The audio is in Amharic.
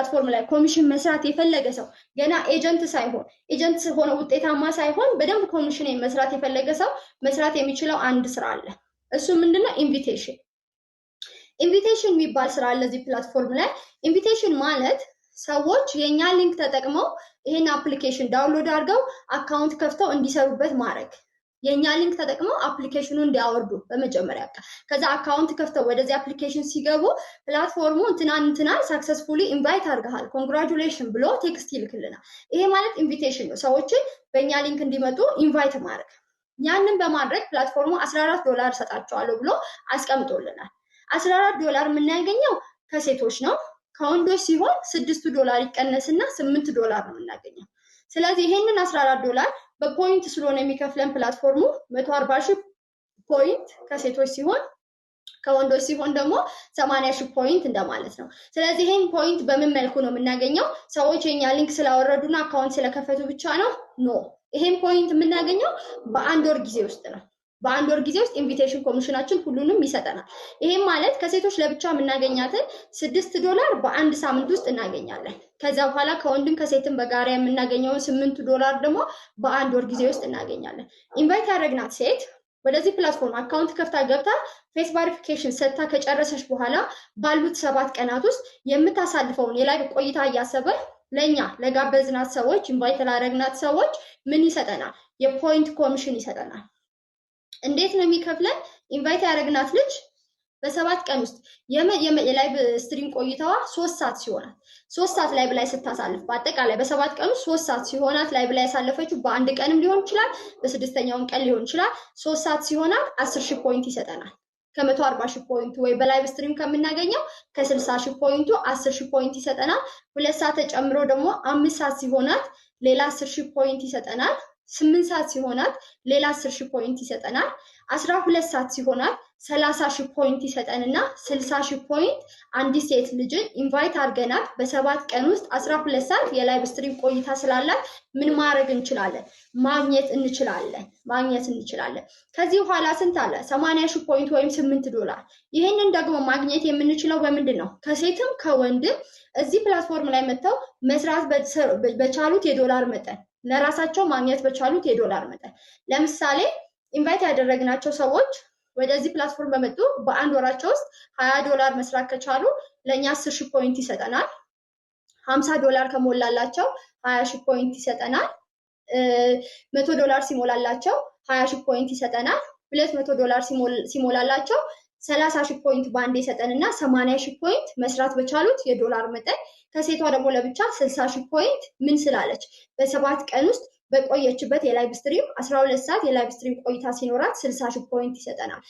platform ላይ ኮሚሽን መስራት የፈለገ ሰው፣ ገና agent ሳይሆን፣ agent ሆኖ ውጤታማ ሳይሆን በደንብ ኮሚሽን መስራት የፈለገ ሰው መስራት የሚችለው አንድ ስራ አለ። እሱ ምንድነው? Invitation። Invitation የሚባል ስራ አለ እዚህ platform ላይ። Invitation ማለት ሰዎች የኛ link ተጠቅመው ይሄን application download አድርገው account ከፍተው እንዲሰሩበት ማድረግ። የኛ link ተጠቅመው application ኑን እንዲያወርዱ በመጀመሪያ፣ ከዛ account ከፍተው ወደዚህ application ሲገቡ platform ኡ እንትናን እንትናን successfully invite አድርገሃል፣ congratulation ብሎ text ይልክልናል። ይሄ ማለት invitation ነው። ሰዎችን በእኛ link እንዲመጡ invite ማድረግ። ያንን በማድረግ platform ኡ 14 ዶላር እሰጣቸዋለሁ ብሎ አስቀምጦልናል። 14 ዶላር የምናገኘው ከሴቶች ነው። ከወንዶች ሲሆን 6ቱ ዶላር ይቀነስና 8 ዶላር ነው የምናገኘው። ስለዚህ ይሄንን 14 ዶላር በ point ስለሆነ የሚከፍለን platform ኡ 140 ሺህ point ከሴቶች ሲሆን፣ ከወንዶች ሲሆን ደግሞ 80 ሺህ point እንደማለት ነው። ስለዚህ ይሄን point በምን መልኩ ነው የምናገኘው? ሰዎች የኛ link ስላወረዱና account ስለከፈቱ ብቻ ነው? No። ይሄን point የምናገኘው በአንድ ወር ጊዜ ውስጥ ነው። በአንድ ወር ጊዜ ውስጥ invitation ኮሚሽናችን ሁሉንም ይሰጠናል። ይሄም ማለት ከሴቶች ለብቻ የምናገኛትን 6 ዶላር በአንድ ሳምንት ውስጥ እናገኛለን። ከዛ በኋላ ከወንድም ከሴትም በጋራ የምናገኘውን 8 ዶላር ደግሞ በአንድ ወር ጊዜ ውስጥ እናገኛለን። Invite ያደረግናት ሴት ወደዚህ platform account ከፍታ ገብታ face verification ሰጥታ ከጨረሰች በኋላ ባሉት 7 ቀናት ውስጥ የምታሳልፈውን የ live ቆይታ እያሰበ ለእኛ ለጋበዝናት ሰዎች፣ invite ላደረግናት ሰዎች ምን ይሰጠናል? የ point commission ይሰጠናል። እንዴት ነው የሚከፍለን? Invite ያደረግናት ልጅ በ7 ቀን ውስጥ የ live stream ቆይታዋ 3 ሰዓት ሲሆናት፣ 3 ሰዓት live ላይ ስታሳልፍ፣ በአጠቃላይ በ7 ቀን ውስጥ 3 ሰዓት ሲሆናት live ላይ ያሳለፈችው፣ በአንድ ቀንም ሊሆን ይችላል፣ በስድስተኛውም ቀን ሊሆን ይችላል። 3 ሰዓት ሲሆናት 10,000 point ይሰጠናል። ከ140,000 point ኡ ወይ በ live stream ከምናገኘው ከ60,000 point ኡ 10,000 point ይሰጠናል። 2 ሰዓት ተጨምሮ ደግሞ 5 ሰዓት ሲሆናት ሌላ 10,000 point ይሰጠናል። 8 ሰዓት ሲሆናት ሌላ 10,000 point ይሰጠናል። 12 ሰዓት ሲሆናት 30,000 point ይሰጠንና 60,000 point አንዲት ሴት ልጅን invite አድርገናት በ7 ቀን ውስጥ 12 ሰዓት የ live stream ቆይታ ስላላት ምን ማድረግ እንችላለን? ማግኘት እንችላለን። ማግኘት እንችላለን። ከዚህ በኋላ ስንት አለ? 80,000 point ወይም 8 ዶላር። ይህንን ደግሞ ማግኘት የምንችለው በምንድን ነው? ከሴትም ከወንድም እዚህ platform ላይ መጥተው መስራት በቻሉት የዶላር መጠን፣ ለራሳቸው ማግኘት በቻሉት የዶላር መጠን። ለምሳሌ invite ያደረግናቸው ሰዎች ወደዚህ platform በመጡ በአንድ ወራቸው ውስጥ 20 ዶላር መስራት ከቻሉ ለእኛ 10,000 point ይሰጠናል። 50 ዶላር ከሞላላቸው 20,000 point ይሰጠናል። 100 ዶላር ሲሞላላቸው 20,000 point ይሰጠናል። 200 ዶላር ሲሞላላቸው 30,000 point በአንድ ይሰጠንና 80,000 point መስራት በቻሉት የዶላር መጠን፣ ከሴቷ ደግሞ ለብቻ 60,000 point ምን ስላለች፣ በ7 ቀን ውስጥ በቆየችበት የ live stream 12 ሰዓት የ live stream ቆይታ ሲኖራት 60,000 point ይሰጠናል።